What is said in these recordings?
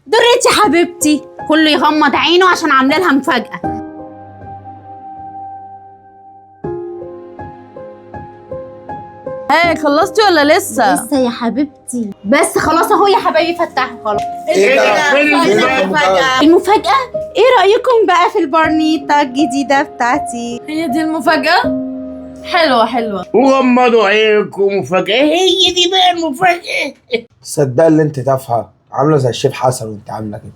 دريتي حبيبتي، كله يغمض عينه عشان عامله لها مفاجأة. ايه خلصتي ولا لسه؟ لسه يا حبيبتي، بس خلاص اهو يا حبايبي فتحوا خلاص. ايه ده؟ فين المفاجأة؟ المفاجأة؟ ايه رأيكم بقى في البرنيطة الجديدة بتاعتي؟ هي دي المفاجأة؟ حلوة حلوة. وغمضوا عينكم، مفاجأة هي دي بقى المفاجأة. صدق اللي انت تافهة، عامله زي الشيف حسن وانت عامله كده.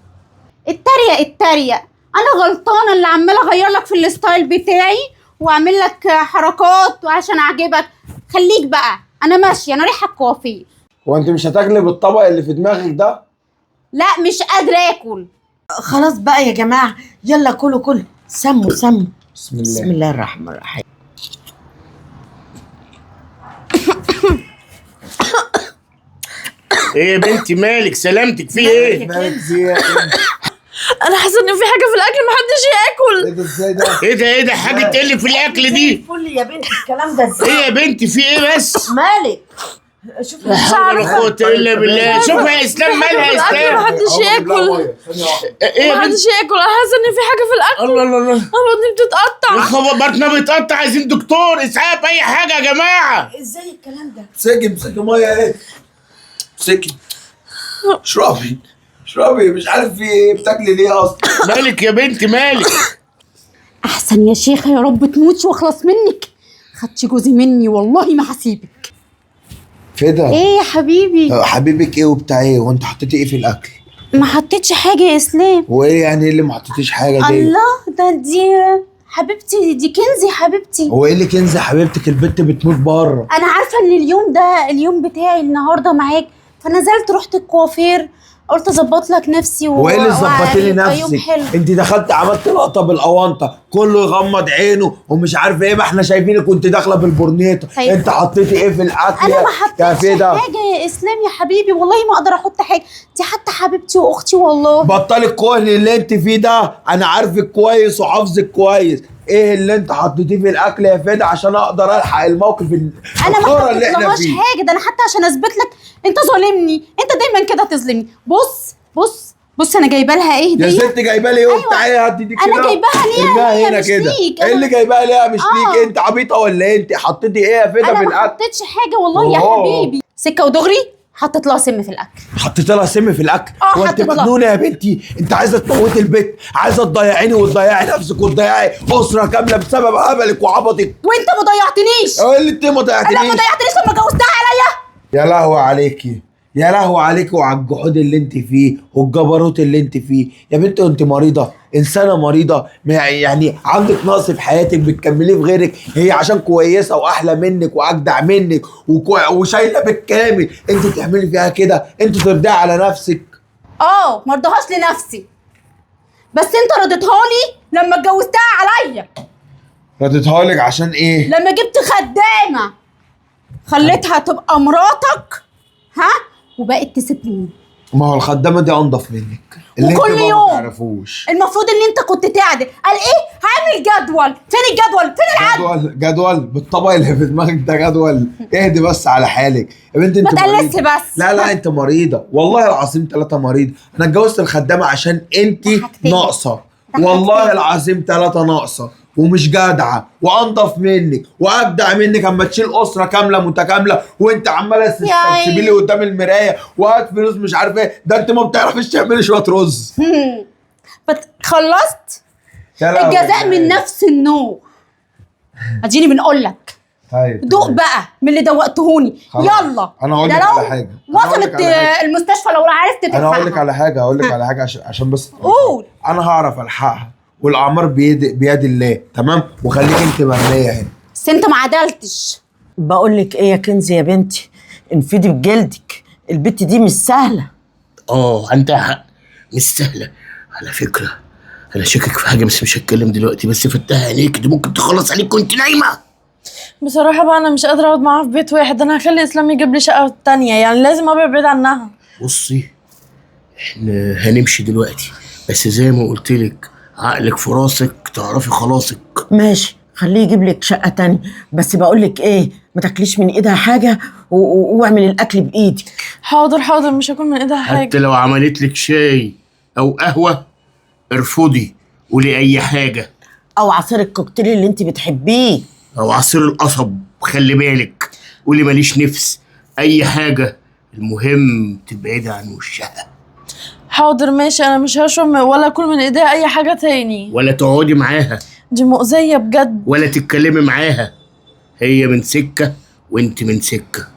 اتريق اتريق، انا غلطانة اللي عمالة اغير لك في ال style بتاعي واعمل لك حركات وعشان اعجبك. خليك بقى، انا ماشية، انا رايحة الكوافير. هو انت مش هتاكلي بالطبق اللي في دماغك ده؟ لا مش قادرة اكل. خلاص بقى يا جماعة، يلا كلوا كلوا، سموا سموا. بسم الله. بسم الله الرحمن الرحيم. ايه يا بنتي مالك؟ سلامتك، في ايه؟ مالك في ايه؟ انا حاسه ان في حاجة في الاكل محدش ياكل. ايه ده؟ ازاي ده؟ ايه ده؟ ايه ده؟ حاجة تقل في الاكل دي؟ فل يا بنتي الكلام ده ازاي؟ ايه يا بنتي في ايه بس؟ مالك؟ شوفي لا حول ولا قوة الا بالله. شوف يا اسلام مالها يا في اسلام. محدش ياكل. ايه يا بنتي؟ محدش ياكل، انا حاسه ان في حاجة في الاكل. الله الله الله، انا بطني بتتقطع. الخبر بطننا بيتقطع، عايزين دكتور اسعاف اي حاجة يا جماعة. ازاي الكلام ده؟ امسكي امسكي مية. ايه؟ امسكي اشربي اشربي، مش عارف في ايه، بتاكلي ليه اصلا؟ مالك يا بنتي مالك؟ احسن يا شيخه، يا رب تموتي واخلص منك. خدتي جوزي مني والله ما هسيبك. فدا. ايه يا حبيبي؟ حبيبك ايه وبتاع ايه؟ وانت حطيتي ايه في الاكل؟ ما حطيتش حاجة يا اسلام. وايه يعني اللي ما حطيتيش حاجة دي؟ الله، ده دي حبيبتي، دي كنزي حبيبتي. هو ايه اللي كنزي حبيبتك؟ البت بتموت بره. انا عارفه ان اليوم ده اليوم بتاعي النهارده معاك، فنزلت رحت الكوافير قلت اظبط لك نفسي. هو ايه اللي ظبطتي لي يوم نفسك؟ حلو. انت دخلت عملت لقطة بالاونطه، كله يغمض عينه ومش عارف ايه، ما احنا شايفينك كنت داخله بالبورنيطه. طيب. انت حطيتي ايه في الاكل؟ انا ما يا حطيتش فدا؟ حاجة يا اسلام يا حبيبي، والله ما اقدر احط حاجة، دي حتى حبيبتي واختي والله. بطلي الكهن اللي انت فيه ده، انا عارفك كويس وحافظك كويس. ايه اللي انت حطيتيه في الاكل يا فدا عشان اقدر الحق الموقف انا ما الخرا اللي احنا حطيتلهاش فيه؟ حاجة، ده انا حتى عشان اثبت لك انت ظالمني، انت دايما كده تظلمني. بص بص بص، انا جايبه لها ايه يا هديه. ست جايبه لي ايه وبتاع ايه؟ هاتي دي انا كده. جايباها ليها ارميها هي هنا مش كده. ليك. ايه اللي جايباها ليها مش ليك؟ انت عبيطه ولا ايه؟ انت حطيتي ايه يا فدا انا في ما الاكل؟ حطيتش حاجة والله يا حبيبي. سكة ودغري حطيت لها سم في الاكل. حطيت لها سم في الاكل؟ هو انت حطيت لها. مجنونة يا بنتي؟ انت عايزه تموتي البيت، عايزه تضيعيني وتضيعي نفسك وتضيعي اسره كاملة بسبب هبلك وعبطك. وانت ما ضيعتنيش. ايه اللي انت ما ضيعتنيش؟ لا ما ضيعتنيش لما جوزتها عليا. يا لهوي عليكي، يا لهوي عليكي وعلى الجحود اللي انت فيه والجبروت اللي انت فيه يا بنت. انت مريضه، انسانه مريضه، يعني عندك نقص في حياتك بتكمليه في غيرك. هي عشان كويسة واحلى منك واجدع منك وشايله بالكامل، انت تعملي فيها كده؟ انت ترضيها على نفسك؟ ما رضاهاش لنفسي، بس انت رضيتها لي لما اتجوزتها عليا. رضيتها لك عشان ايه؟ لما جبت خدامه خليتها تبقى مراتك، ها، وبقت تسيبني. ما هو الخدامة دي انضف منك اللي وكل انت بقى يوم. ما تعرفوش. المفروض ان انت كنت تعدل. قال ايه؟ هعمل جدول. فين الجدول؟ فين العدل؟ جدول جدول بالطبق اللي في دماغك ده جدول. اهدي بس على حالك يا بنت، انت ما تقلسش مريضة. بس. لا لا انت مريضه والله العظيم ثلاثة مريضه. انا اتجوزت الخدامة عشان انت ضحكتني. ناقصه، ضحكتني. والله العظيم ثلاثة ناقصه ومش جدعه وانضف منك واجدع منك. اما تشيل اسره كاملة متكاملة وانت عماله تسيبي لي قدام المراية وهات فلوس مش عارف ايه، ده انت ما بتعرفيش تعملي شوية رز. خلصت الجزاء من نفس النوع. اديني بنقول لك. طيب دوق بقى من اللي دوقتهوني. يلا انا هقول لك على حاجة. وصلت المستشفى لو عرفت تلحقها. انا هقول لك على حاجة، هقول لك على حاجة عشان بس قول. انا هعرف الحقها والاعمار بيد الله، تمام؟ وخليك انت مرمية هنا. بس انت ما عدلتش. بقول لك ايه يا كنزي يا بنتي، انفدي بجلدك، البت دي مش سهلة. عندها حق، مش سهلة على فكرة. انا شاكك في حاجة بس مش هتكلم دلوقتي، بس فتحها عينيك دي ممكن تخلص عليك وانت نايمة. بصراحة بقى انا مش قادرة اقعد معاها في بيت واحد، انا هخلي اسلام يجيب لي شقه تانية، يعني لازم ابعد بعيد عنها. بصي احنا هنمشي دلوقتي، بس زي ما قلت لك عقلك في راسك تعرفي خلاصك. ماشي، خليه يجيب لك شقه تانية، بس بقول لك ايه، ما تاكليش من ايدها حاجة واعمل الاكل بايدك. حاضر حاضر، مش هاكل من ايدها حاجة. حتى لو عملت لك شاي او قهوة ارفضي، قولي اي حاجة، او عصير الكوكتيل اللي انت بتحبيه، او عصير القصب، خلي بالك، قولي ماليش نفس، اي حاجة، المهم تبعدي عن وشها. حاضر ماشي، انا مش هشرب ولا اكل من ايديها اي حاجة تاني، ولا تقعدي معاها، دي مؤذية بجد، ولا تتكلمي معاها، هي من سكة وانت من سكة،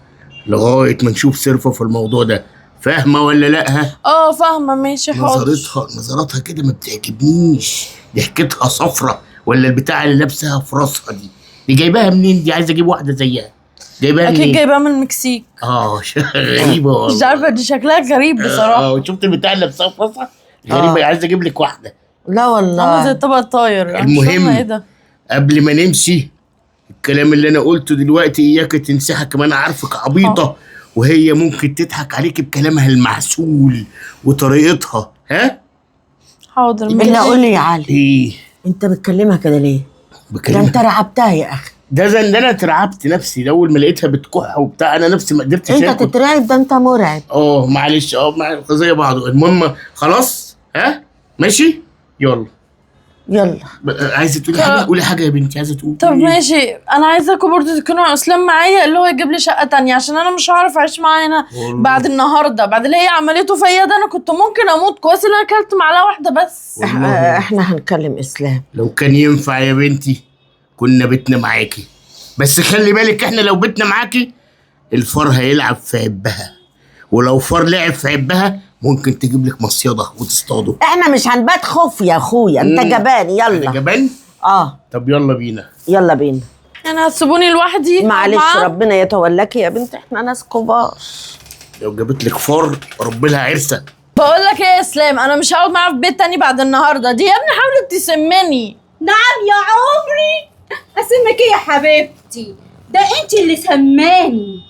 لغاية ما نشوف صرفه في الموضوع ده. فاهمه ولا لا؟ اه فاهمه ماشي. حاضر. نظرتها كده ما بتعجبنيش، ضحكتها صفرة، ولا البتاع اللي لابسها في راسها دي جايباها منين؟ دي عايزه اجيب واحدة زيها. جايباها منين؟ اكيد جايباها من المكسيك. غريبة والله، مش عارفه دي شكلها غريب بصراحة. شفت البتاع اللي لابسها في راسها؟ غريبة. عايزه اجيب لك واحدة. لا والله عامله زي الطبق الطاير. المهم ايه ده؟ قبل ما نمشي، الكلام اللي انا قلته دلوقتي اياك تنسحها، كمان عارفك عبيطه وهي ممكن تضحك عليك بكلامها المعسول وطريقتها. ها؟ حاضر. بالله قول لي يا علي، ايه انت بتكلمها كده ليه؟ بكلمها ده انت رعبتها يا اخي. ده انا اترعبت نفسي اول ما لقيتها بتكح وبتاع، انا نفسي ما قدرتش انت اكل. تترعب؟ ده انت مرعب. معلش، زي بعضه. المهم خلاص، ها ماشي، يلا يلا. عايزه تقولي حاجة؟ قولي حاجة يا بنتي، عايزه تقولي. طب ماشي، انا عايزاكم برضه تكونوا اسلام معايا، اللي هو يجيب لي شقه تانية، عشان انا مش هعرف اعيش معاه هنا بعد النهارده، بعد اللي هي عملته فيا ده. انا كنت ممكن اموت. كويس ان انا اكلت معلقه واحدة بس. احنا هنكلم اسلام. لو كان ينفع يا بنتي كنا بيتنا معاكي، بس خلي بالك احنا لو بيتنا معاكي الفار هيلعب في عبها، ولو فار لعب في عبها ممكن تجيب لك مصيده وتصطاده. احنا مش هنبات خوف يا اخويا، انت جبان. يلا. انا جبان؟ طب يلا بينا. يلا بينا. يعني هتسيبوني لوحدي؟ معلش ربنا يتولاكي يا بنت، احنا ناس كبار. لو جابت لك فار رب لها عرسه. بقول لك ايه يا اسلام، انا مش هقعد معاها في بيت تاني بعد النهارده دي. يا ابني حاولت تسمني. نعم يا عمري، اسمك ايه يا حبيبتي؟ ده انت اللي سماني.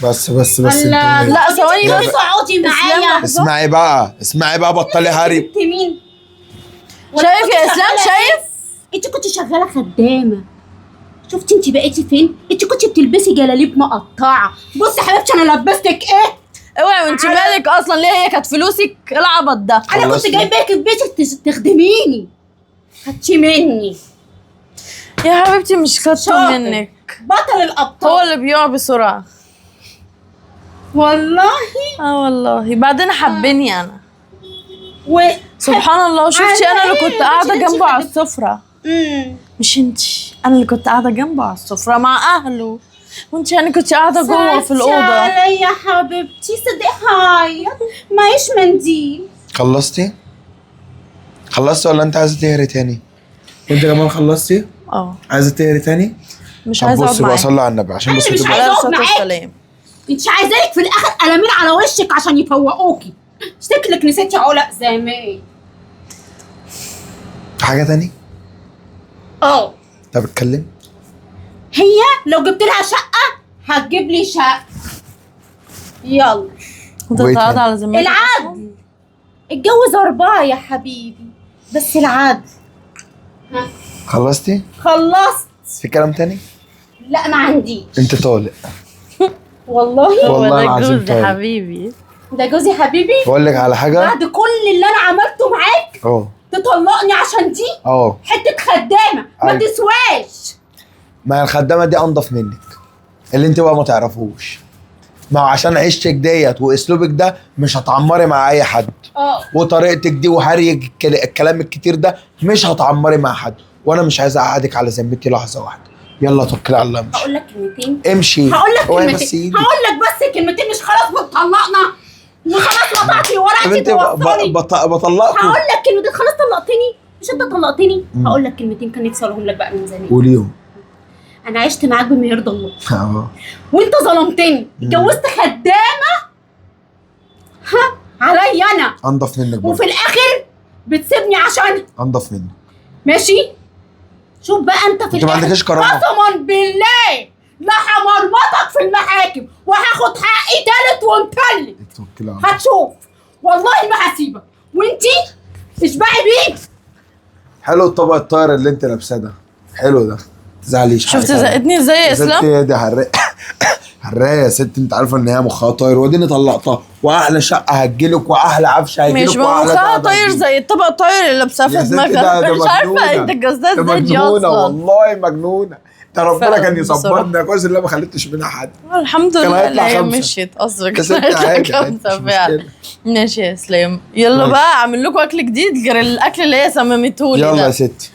بس بس بس. لا لا ثواني بس، اقعدي معايا. اسمعي بقى، اسمعي بقى، بطلي هري. انت مين؟ شايف يا اسلام؟ شايف؟ انت كنت شغالة خدامه، شفتي انت بقيتي فين؟ انت كنت بتلبسي جلاليب مقطعه. بصي يا حبيبتي انا لبستك ايه؟ اوعي، وانت مالك اصلا؟ ليه هي كانت فلوسك؟ العبط ده. انا كنت جايباكي في بيتك تخدميني، خدتي مني يا حبيبتي. مش خدته منك، بطل الابطال هو اللي بيقع بسرعة. والله. والله. بعدين حبني انا سبحان الله. شفتي انا اللي كنت قاعدة جنبه على السفرة، مش انتي. انا اللي كنت قاعدة جنبه على السفرة مع اهله، وانتي يعني كنت قاعدة جوه في الاوضة. عليا يا حبيبتي، صدق هعيط، معيش منديل. خلصتي؟ خلصتي ولا انت عايزه تهري تاني؟ وانت كمان خلصتي؟ عايزه تهري تاني؟ مش عايزه اقعد بصي بقى، معاك. صلي على النبي عشان بس مش عايزه اقعد معاك. انت عايزالك في الاخر قلمين على وشك عشان يفوقوكي. شكلك نسيتي علق زمان. حاجة تاني؟ طب اتكلم. هي لو جبت لها شقه هتجيب لي شقه. يلا انت قاعدة على ذمتك. العدل، اتجوز 4 يا حبيبي، بس العدل. ها خلصتي؟ خلصت. في كلام تاني؟ لا ما عنديش. انت طالق. والله والله العظيم ده جوزي حبيبي. ده جوزي حبيبي. بقول لك على حاجة، بعد كل اللي انا عملته معاك تطلقني عشان دي حتة خدامه ما تسواش. ما الخدامة دي انضف منك، اللي انت بقى ما تعرفوش. ما هو عشان عيشتك ديت واسلوبك ده مش هتعمري مع اي حد. وطريقتك دي وهريك الكلام الكتير ده مش هتعمري مع حد، وانا مش عايز اقعدك على ذمتي لحظة واحدة. يلا توكلي على الله. امشي. هقول لك كلمتين. امشي. هقول لك كلمتين. هقول لك بس كلمتين. مش خلاص بتطلقنا وخلاص وضعتي ورقتي توصلي. بطلقكم. هقول لك كلمتين. خلاص طلقتني، مش انت طلقتني؟ هقول لك كلمتين كان نفسي اقولهم لك بقى من زمان. قوليهم. انا عشت معاك بما يرضي الله. وانت ظلمتني، اتجوزت خدامه ها عليا انا. انضف منك برضه. وفي الاخر بتسيبني عشان انضف منك. ماشي؟ شوف بقى انت في انت ما عندكش كرامة. قسما بالله لا همرمطك في المحاكم وهاخد حقي تالت ومتلت. هتشوف والله ما هسيبك، وانتي اشبعي بيه. حلو الطبق الطاير اللي انت لابساه ده، حلو ده. تزعليش. شفت زقتني ازاي يا اسلام؟ دي هراية يا ست، انت عارفه ان هي مخها طاير، واديني طلقتها، واحلى شقه هتجيلك واحلى عفشه هيجيلك. مش ما واحلى مخها دهب طاير هتجيلك. زي الطبق الطاير اللي لابساه يا في ست دماغها. ده مش عارفه مجنونة. انت اتجوزتها ده ازاي دي مجنونة اصلا. والله مجنونة. ده ربنا فعلا كان بصراحة. يصبرنا، كويس ان انا ما خليتش منها حد. الحمد كان لله هيطلع اللي هي خمسة. مشيت اصلا. يا كان ست هيطلع عادي عادي، خمسة مش فعلا. مشكلة. ماشي يا اسلام، يلا ماشي. بقى اعمل لكم اكل جديد غير الاكل اللي هي سممته لي يلا ده. يا ستي.